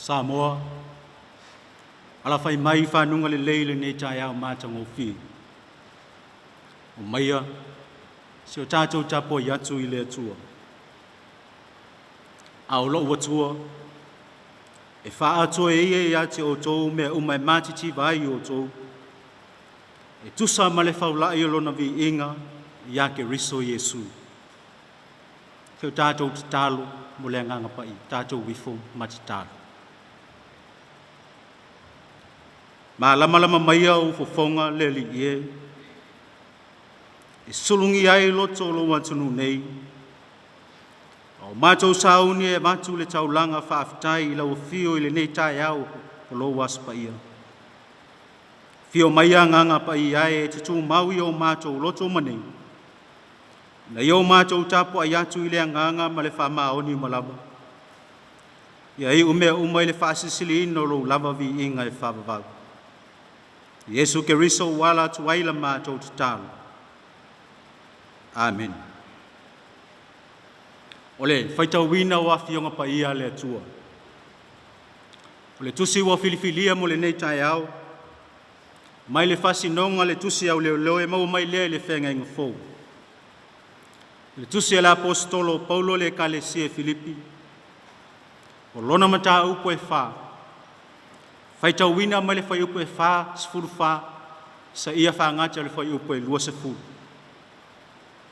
Samoa, alafai mai i fanuga lelei lenei taeao matagofie. Omaia si o tatou tapuai atu i le Atua. A o lou Atua, e faaatoa e ia ia te outou mea uma e matitiva ai outou, e tusa ma le faulai o lona viiga ia Keriso Iesu. Se o tatou tatalo mo le agaga paia, tatou ifo ma tatalo. Malamalama maia ou fofoga le Alii e, e sulugia ai loto o lou atunuu nei, a o matou sauni e avatu le taulaga faafetai i lau afio i lenei taeao o lou Aso Paia. Afio mai Agaga Paia e, e te tumau i o matou loto ma nei, na ia o matou tapuai atu i le agaga ma le faamaoni uma lava. Ia iu mea uma i le faasilisiliina o lou lava viiga e faavavau. Iesu Keriso ua ala atu ai la matou tatalo. Amene. O le faitauina o Afioga Paia a le Atua. O le tusi ua filifilia mo lenei taeao, mai le faasinoga le tusi au leoleo e maua mai lea i le feagaiga fou. Le tusi a le Aposetolo o Paulo i le Ekalesia e Filipi, o lona mataupu e 4, faitauina mai le fuaiupu e 44, seia faagata i le fuaiupu e 20.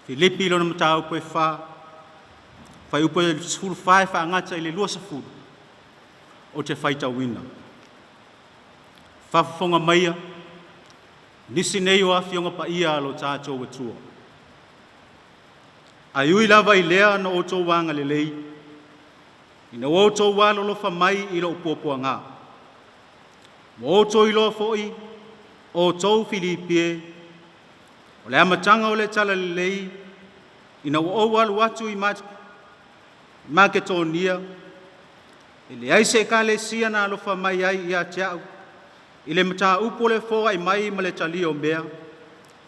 Filipi lona mataupu e 4, fuaiupu e 14 e faagata i le 20, ou te faitauina. Faafofoga maia, nisi nei o afioga paia a lo tatou Atua. Ae ui lava i lea na outou agalelei, ina ua outou alolofa mai i lou puapuaga. Ua outou iloa foi, o outou Filipi e, o le amataga o le talalelei, ina ua ou alu atu i Maketonia, e leai se ekalesia na alofa mai ai ia te au i le mataupu o le foai mai ma le talia o mea,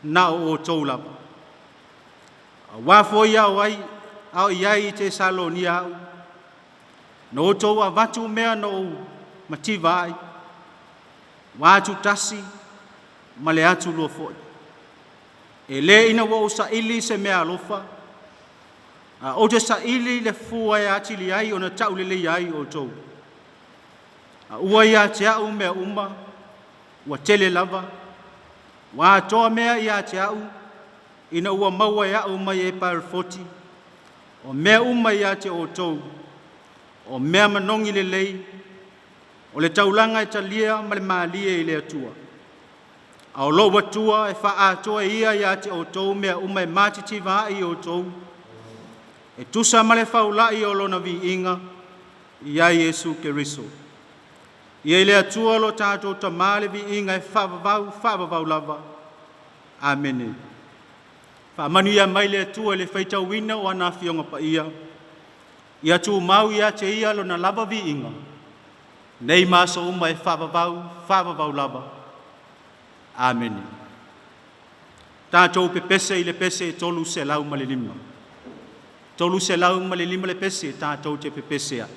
na o outou lava. Auā foi a o i ai i Tesalonia au, na outou avatu mea na ou mativa ai, ua atu tasi ma le atu lua foi. E le ina ua ou saili se mea alofa, a ou te saili le fua e atili ai ona tauleleia ai outou. A ua ia te au mea uma, ua tele lava, ua atoa mea ia te au, ina ua maua e au mai Eparefoti, o mea uma ia te outou, o mea manogi lelei, o le taulaga e talia ma le malie i le Atua. A o lou Atua e faaatoa e ia ia te outou mea uma e matitiva ai outou, e tusa ma le faulai o lona viiga, ia Iesu Keriso. Ia i le Atua lo tatou Tamā le viiga e faavavau, faavavau lava. Amene. Faamanuia mai le Atua i le faitauina o ana afioga paia, ia tumau ia te ia lona lava viiga, nei ma aso uma e faavavau, faavavau lava. Amene. Tatou pepese i le pese 305. 305 le pese tatou te pepese ai.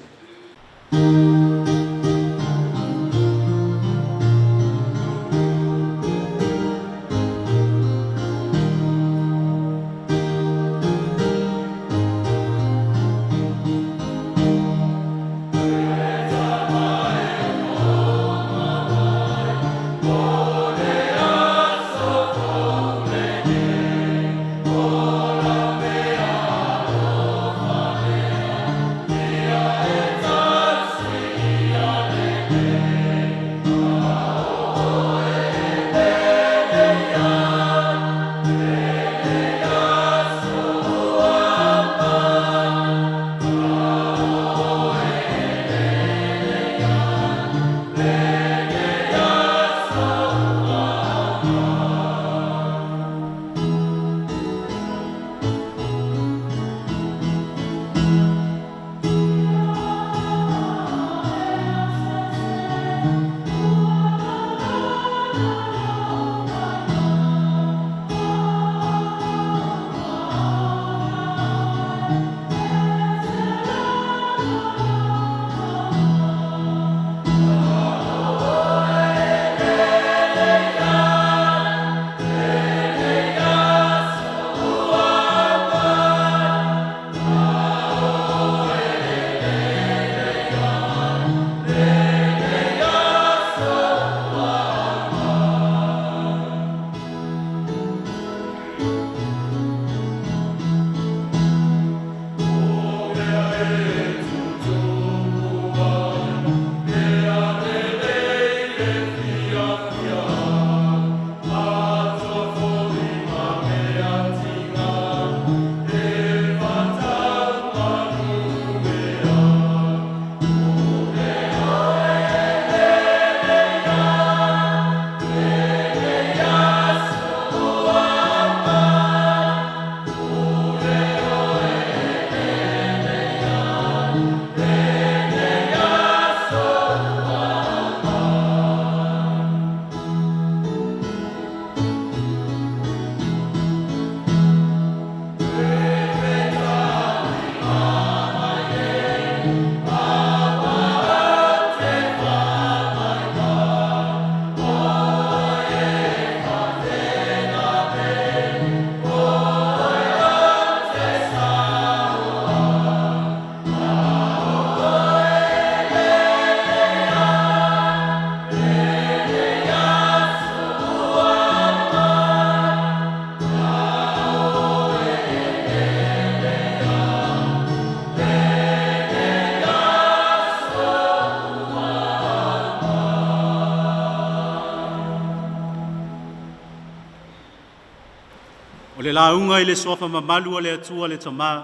lauga i le suafa mamalu o le Atua le Tamā,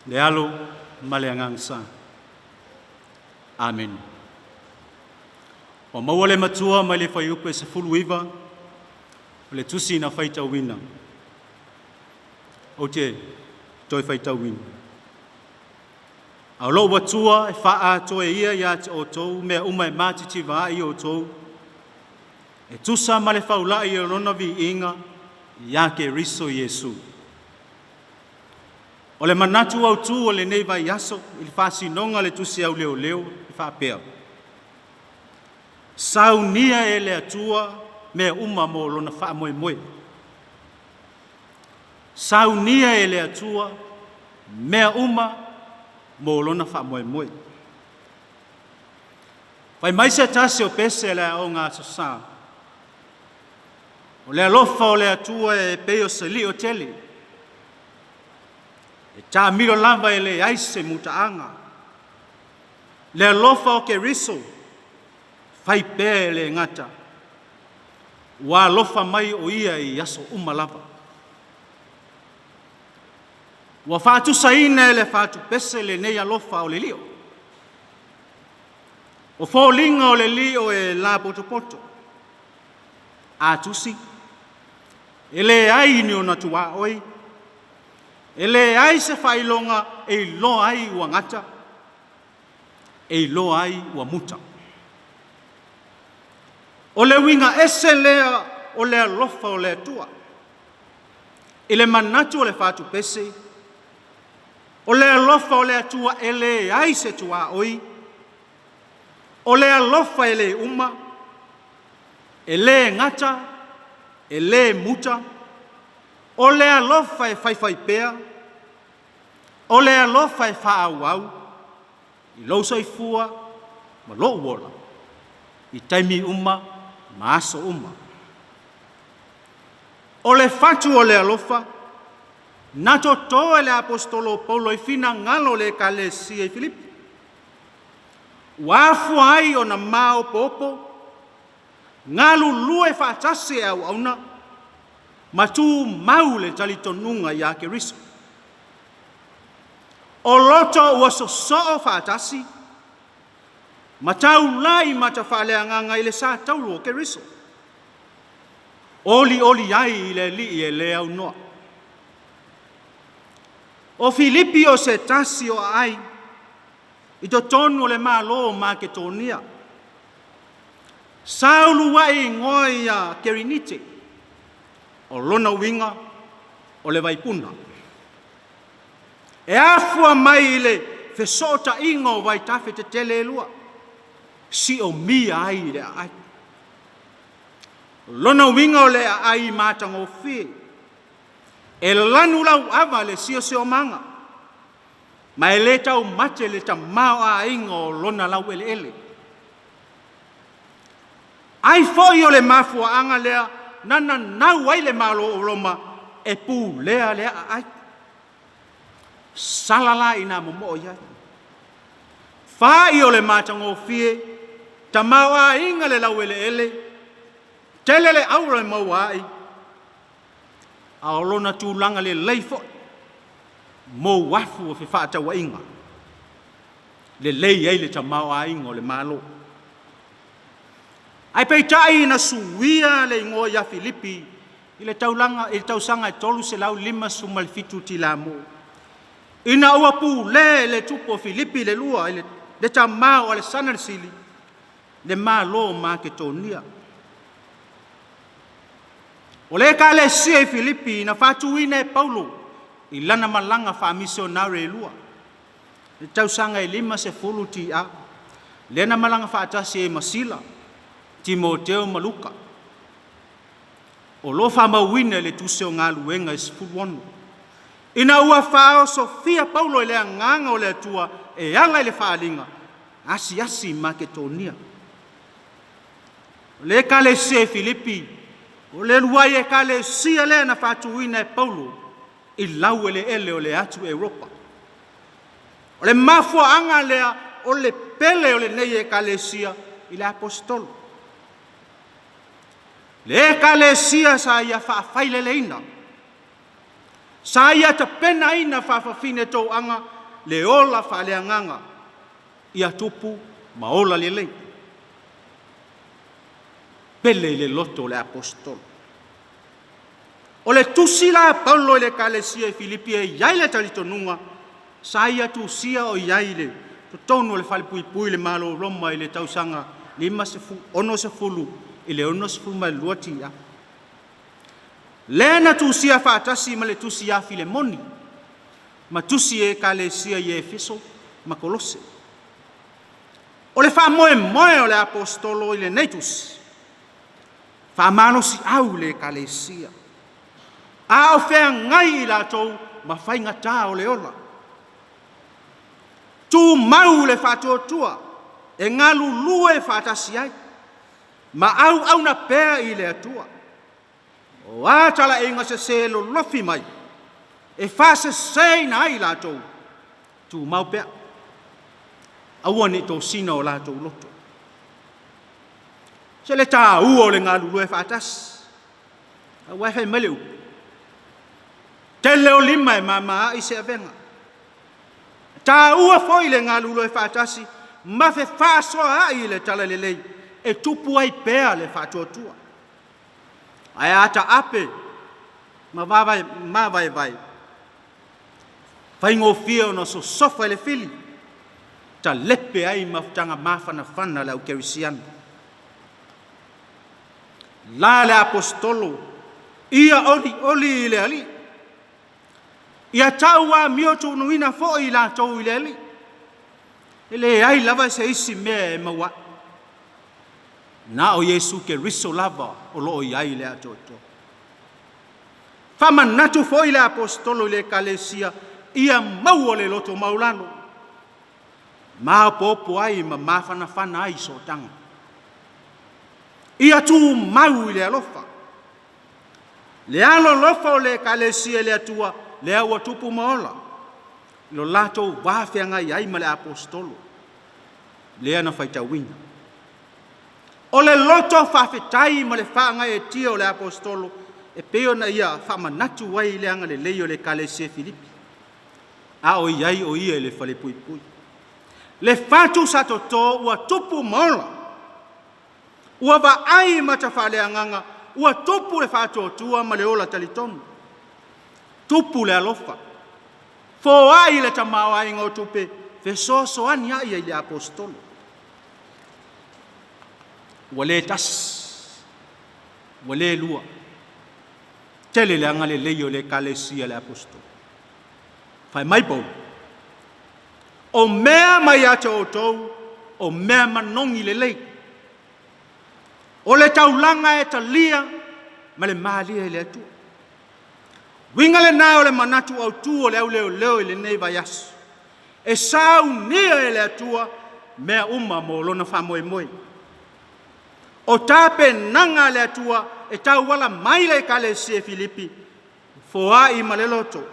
le Alo ma le Agaga Sa. Amene. Ua maua le matua mai le fuaiupu e 19 o le tusi na faitauina. Ou te toe faitauina. A o lou Atua e faaatoa e ia ia te outou mea uma e matitiva ai outou, e tusa ma le faulai o lona viiga ia Keriso Iesu. O le manatu autu o lenei vaiaso i le faasinoga o le tusi au leoleo e faapea: Saunia e le Atua mea uma mo lona faamoemoe. Saunia e le Atua mea uma mo lona faamoemoe. Fai mai se tasi o pese a le aoga Aso Sa, o le alofa o le Atua e pei o se lio tele, e taamilo lava e leai se mutaaga. Le alofa o Keriso, fai pea e le gata, ua alofa mai o ia i aso uma lava. Ua faatusaina e le fatupese lenei alofa o le lio. O foliga o le lio e lapotopoto, a tusi, e leai ni ona tuaoi, e leai se faailoga e iloa ai ua gata, e iloa ai ua muta. O le uiga ese lea o le alofa o le Atua. I le manatu o le fatupese, o le alofa o le Atua e leai se tuaoi, o le alofa e le uma, e le gata, e le muta, o le alofa e faifaipea, o le alofa e faaauau i lou soifua ma lou ola i taimi uma ma aso uma. O le fatu o le alofa, na toto e le Aposetolo o Paulo i finagalo o le Ekalesia i Filipi, ua afua ai ona maoopoopo, galulue faatasi e auauna, ma tumau le talitonuga ia Keriso. O loto ua sosoo faatasi, ma taulai matafaaleagaga i le satauro o Keriso. Olioli ai i le Alii e le aunoa. O Filipi o se tasi o aai i totonu o le Malo o Maketonia. Sa uluai igoa ia Kerinite, o lona uiga o le vaipuna. E afua mai i le fesootaiga o vaitafe tetele e lua, siomia ai le aai. O lona uiga o le aai matagofie, e lanu lauava le siosiomaga, ma e le taumate le tamaoaiga o lona laueleele. Ai foi o le mafuaaga lea na nanau ai le Malo o Roma e pulea lea aai. Sala la ina momoo i ai. Fai o le matagofie, tamaoaiga le laueleele, tele le auro e maua ai, a o lona tulaga lelei foi, mo uafu o fefaatauaiga, lelei ai le tamaoaiga o le Malo. Ae peitai na suia le igoa ia Filipi i le taulaga i le tausaga e 357 tilamo, ina ua pule le tupu o Filipi le lua i le tama o Alesana le Sili, le Malo o Maketonia. O le ekalesia i Filipi na faatuina e Paulo i lana malaga faamisionare e lua, i le tausaga e 50 TA, lea na malaga faatasi ai ma Sila, Timoteo ma Luka. O lo o faamauina i le tusi o Galuega e 16. Ina ua faaosofia Paulo i le agaga o le Atua e ala i le faaaliga, asiasi i Maketonia. O le ekalesia i Filipi, o le uluai ekalesia lea na faatuina e Paulo i laueleele o le atu Europa. O le mafuaaga lea o le pele o lenei ekalesia i le Aposetolo. Le Ekalesia sa ia faafaileleina, sa ia tapenaina faafafine toaga le ola faaleagaga ia tupu ma ola lelei. Pele i le loto o le Aposetolo. O le tusi la a Paulo i le Ekalesia i Filipi e i ai le talitonuga sa ia tusia o i ai i le totonu o le falepuipui i le Malo o Roma i le tausaga 50 i le 62 TA. Lea na tusia faatasi ma le tusi ia Filemoni ma tusi i Ekalesia i Efeso ma Kolose. O le faamoemoe o le Aposetolo i lenei tusi, faamalosiau i le Ekalesia, a o feagai i latou ma faigata o le ola. Tumau le faatuatua e galulue faatasi ai ma auauna pea i le Atua. O a talaiga sese lolofi mai e faaseseina ai i latou, tumau pea, aua ne i tosina o latou loto. Se le taua o le galulue faatasi, aua fai mai le upu, tele o lima e mama ai se avega. E taua foi le galulue faatasi ma fefaasoaai i le talalelei e tupu ai pea le faatuatua. Ae a taape ma mavaevae, faigofie ona sosofa e le fili, talepe ai mafutaga mafanafana a le aukerisiano. La le Aposetolo, ia olioli i le Alii, ia tau amio tunuina foi i latou i le Alii, e leai lava se isi mea e maua ae, na o Iesu Keriso lava o lo o i ai le atoatoa. Faamanatu foi le Aposetolo i le Ekalesia ia maua le loto maualalo, maopoopo ai ma mafanafana ai sootaga. Ia tumau i le alofa, le alolofa o le Ekalesia i le Atua lea ua tupu ma ola, lo latou va feagai ai ma le Aposetolo, lea na faitauina. O le loto faafetai ma le faagaeetia o le Aposetolo e pei ona ia faamanatu ai le agalelei o le Ekalesia Filipi, a o i ai o ia i le falepuipui. Le fatu sa toto ua tupu ma ola, ua vaai mata faaleagaga, ua tupu le faatuatua ma le ola talitonu, tupu le alofa, foai le tamaoaiga o tupe, fesoasoani ai i le Aposetolo. Ua le tasi, ua le lua, tele le agalelei o le Ekalesia i le Aposetolo. Fai mai Paulo, o mea mai ia te outou, o mea manogi lelei, o le taulaga e talia ma le malie e le Atua. Uiga lena o le manatu autu o le au leoleo i lenei vaiaso, e saunia e le Atua mea uma mo lona faamoemoe. O tapenaga a le Atua e tauala mai le Ekalesia i Filipi, foai ma le loto,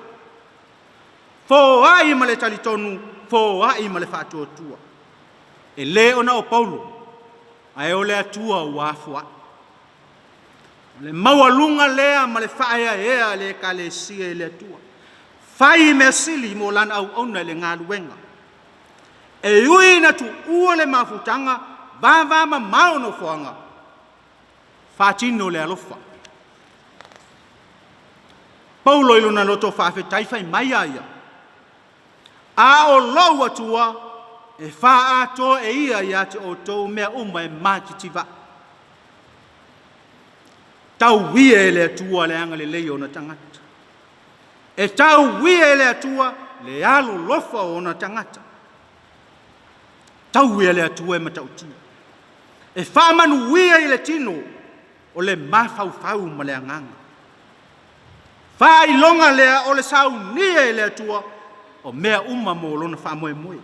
foai ma le talitonu, foai ma le faatuatua. E le ona o Paulo, ae o le Atua ua afuai. O le maualuga lea ma le faaeaea a le Ekalesia i le Atua. Fai mea sili mo lana auauna i le galuega. E ui ina tuua le mafutaga, vavamamao nofoaga, faatino le alofa. Paulo i lona loto faafetai fai mai a ia, a o lou Atua e faaatoa e ia ia te outou mea uma e matitiva. Tauia e le Atua le agalelei o ona tagata. E tauia e le Atua le alolofa o ona tagata. Tauia e le Atua e matautia. E faamanuia i le tino o le mafaufau ma le agaga. Faailoga lea o le saunia e le Atua o mea uma mo lona faamoemoe.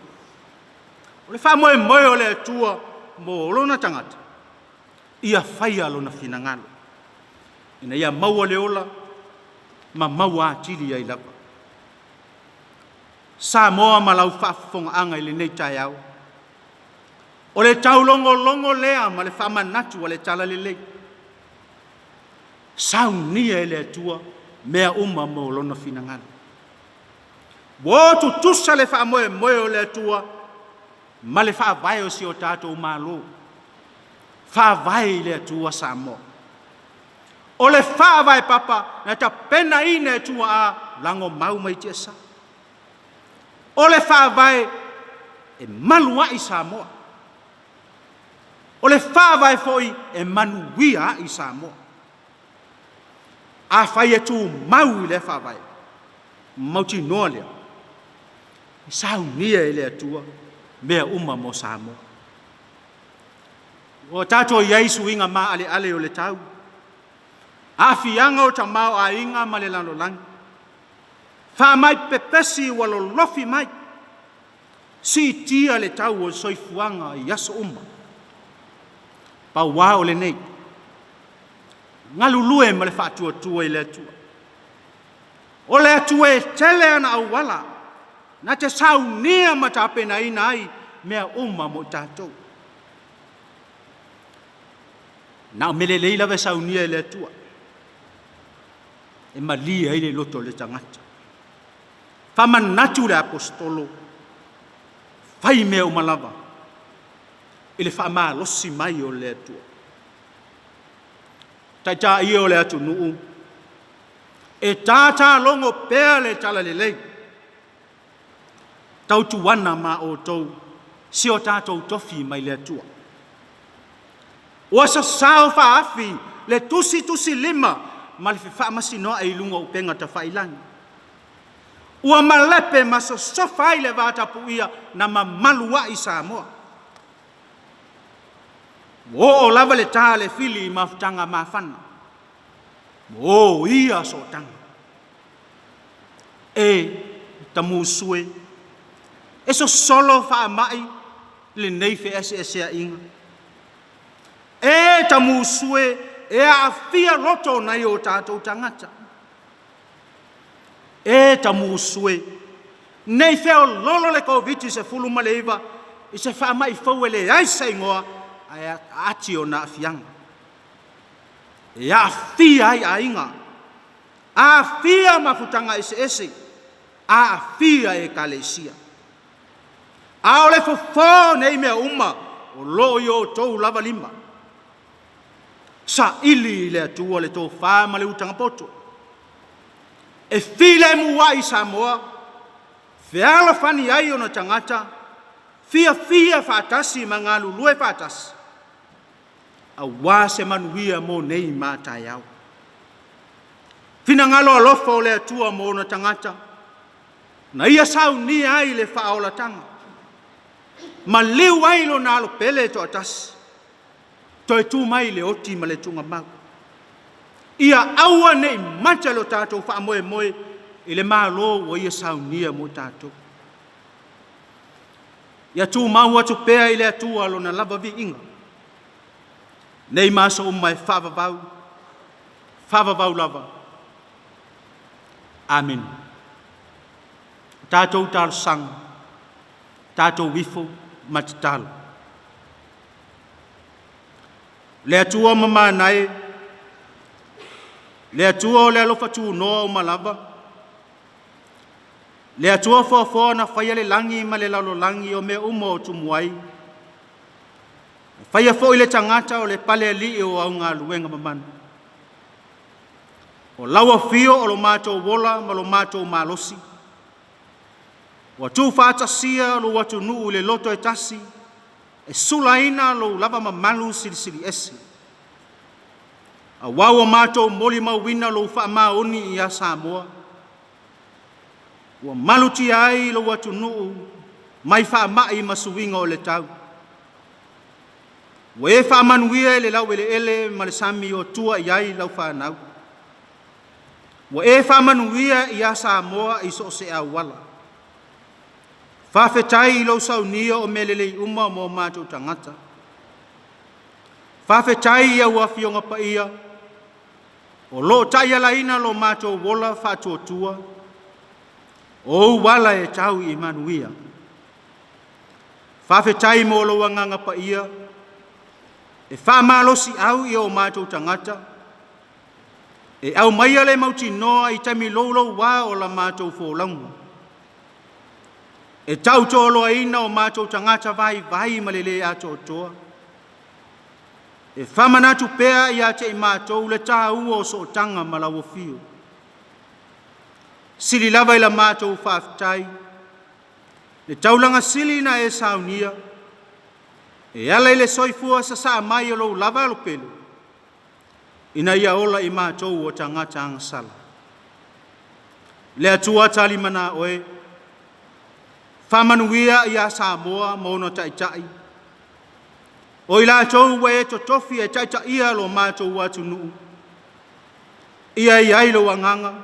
O le faamoemoe o le Atua mo lona tagata, ia faia lona finagalo, ina ia maua le ola ma maua atili ai lava. Samoa ma lau faafofogaaga i lenei taeao, o le taulogologo lea ma le faamanatu a le Talalelei. Saunia e le Atua mea uma mo Lona finagalo. Ua o tutusa le faamoemoe o le Atua ma le faavae o si o tatou Malo. Faavae i le Atua Samoa. O le faavae papa na tapenaina e tuaa lagomau mai tiasa. O le faavae e malu ai Samoa. O le faavae foi e manuia ai Samoa. Afai e tumau i lea faavae, mautinoa lea, e saunia e le Atua mea uma mo Samoa. Ua tatou i ai i suiga maaleale o le tau, aafiaga o tamaoaiga ma le lalolagi, faamai pepesi ua lolofi mai, siitia le tau o le soifuaga i aso uma. Pau lava o lenei, galulue ma le faatuatua i le Atua. O le Atua e tele ana auala na te saunia ma tapenaina ai mea uma mo i tatou. Na o mea lelei lava e saunia e le Atua, e malie ai le loto o le tagata. Faamanatu le Aposetolo, fai mea uma lava i le faamalosi mai o le Atua. Taitai e o le atunuu, e tatalogo pea le talalelei, tautuana ma outou si o tatou tofi mai le Atua. Ua sasao faaafi le tusitusilima ma le fefaamasinoai i luga o upega tafailagi. Ua malepe ma sosofa ai le vatapuia na mamalu ai Samoa. Ua oo lava le ta a le fili i mafutaga mafana, ua oia sootaga. E tamusue, e sosolo faamai lenei feeseeseaiga. E tamusue, e aafia loto o nai o tatou tagata. E tamusue, ne i feoloolo le Koviti-19 i se faamai fou e leai se igoa ae ati ona aafiaga. E aafia ai aiga, aafia mafutaga eseese, aafia ekalesia. A o le fofo o nei mea uma, o lo o i o outou lava lima. Saili i le Atua le tofa ma le utaga poto, e filemu ai Samoa, fealofani ai ona tagata, fiafia faatasi ma galulue faatasi, aua se manuia mo nei ma a taeao. Finagalo alofa o le Atua mo ona tagata, na ia saunia ai le faaolataga, maliu ai lona Alo pele e toatasi, toe tu mai i le oti ma le tuugamau. Ia aua ne i mate lo tatou faamoemoe i le Malo ua ia saunia mo tatou. Ia tumau atu pea i le Atua lona lava viiga, nei ma aso uma e faavavau, faavavau lava. Amene. O tatou talosaga, tatou ifo ma tatalo. Le Atua mamana e, le Atua o le alofa tunoa uma lava, le Atua foafoa na faia le lagi ma le lalolagi o mea uma o tumu ai, na faia foi le tagata o le palealii o au galuega mamana. O lau afio o lo matou ola ma lo matou malosi, ua tuufaatasia lou atunuu i le loto e tasi, e sulaina lou lava mamalu silisili ese. Aua ua matou molimauina lou faamaoni ia Samoa, ua malutia ai lou atunuu mai faamai ma suiga o le tau. Ua e faamanuia i le laueleele ma le sami o tua i ai lau fanau. Ua e faamanuia ia Samoa i so o se auala. Faafetai i lou saunia o mea lelei uma mo matou tagata. Faafetai i au Afioga Paia o lo o taialaina lo matou ola faatuatua, o ou ala e tau i manuia. Faafetai mo lou Agaga Paia e faamalosiau i o matou tagata. E aumaia le mautinoa i taimi loulouā o la matou folauga. E tautoaloaina o matou tagata vaivai ma le lē atoatoa. E faamanatu pea ia te i matou le tāua o sootaga ma lau afio. Sili lava i la matou faafetai, le taulaga sili na e saunia, e ala i le soifua sasaa mai o lou lava Alo pele, ina ia ola i matou o tagata agasala. Le Atua talimana oe, faamanuia ia Samoa ma ona taitai, o i latou ua e totofi e taitaia lo matou atunuu, ia i ai lou agaga,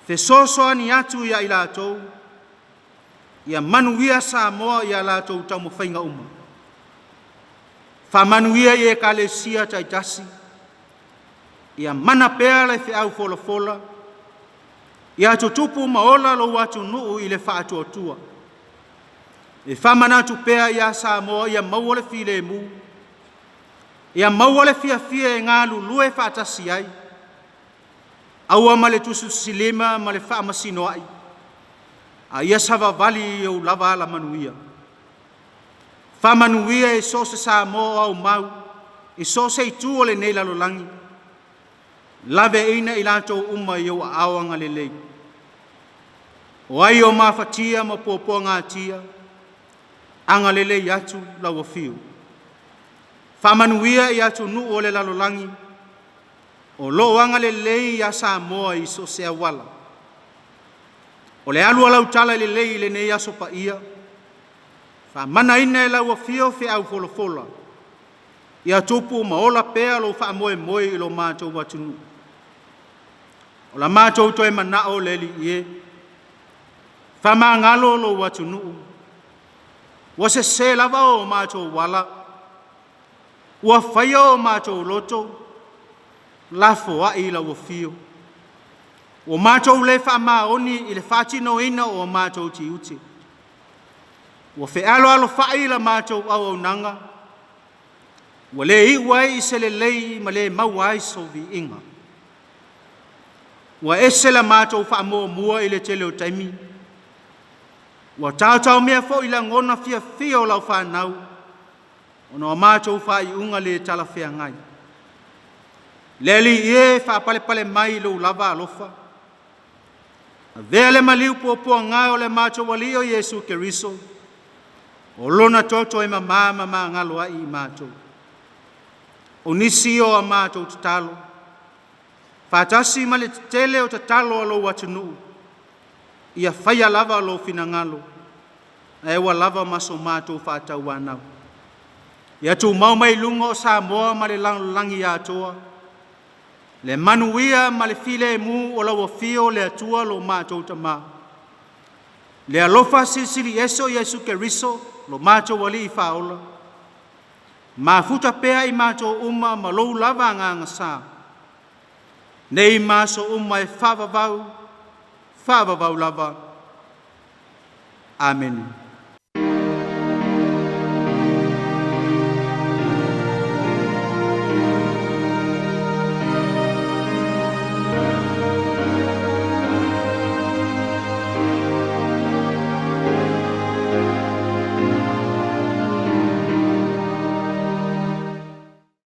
fesoasoani atu ia i latou, ia manuia Samoa i a latou taumafaiga uma. Faamanuia i ekalesia taitasi, ia mana pea le feau folafola, ia tutupu ma ola lou atunuu i le faatuatua. E faamanatu pea ia Samoa ia maua le filemu, ia maua le fiafia e galulue faatasi ai, aua ma le tusitusilima ma le faamasinoai, a ia savavali i ou lava alamanuia. Faamanuia i so o se Samoa o aumau i so o se itu o lenei lalolagi, laveaina i latou uma i ou aao agalelei. O ai o mafatia ma puapuagatia, agalelei atu lau afio. Faamanuia i atunuu o le lalolagi, o lo o agalelei ia Samoa i so o se auala. O le alu a lau tala lelei i lenei aso paia, faamanaina e lau afio feau folafola, ia tupu ma ola pea lou faamoemoe i lo matou atunuu. O la matou toe manao le Alii e, faamagalo lou atunuu, ua sese lava o matou ala, ua faia o matou loto, lafoai lau afio. Ua matou le faamaoni i le faatinoina o matou tiute. Ua fealoalofai la matou auaunaga, ua le iu ai i se lelei ma le maua ai so viiga. Ua ese la matou faamuamua i le tele o taimi, ua taotaomia foi lagona fiafia o lau fanau, ona o matou faaiuga le talafeagai. Le Alii e, faapalepale mai i lou lava alofa, avea le maliu puapuaga o le matou Alii o Iesu Keriso, o lona toto e mama ma magalo ai i matou. O nisi o a matou tatalo, faatasi ma le tetele o tatalo a lou atunuu, ia faia lava lou finagalo, ae ua lava ma so matou faatauanau. Ia tumau mai luga o Samoa ma le lalolagi atoa, le manuia ma le filemu o lau afio le Atua lo matou Tama. Le alofa silisili ese o Iesu Keriso, lo matou Alii Faaola, mafuta pea i matou uma ma lou lava agaga sa, nei ma aso uma e faavavau, faavavau lava. Amene.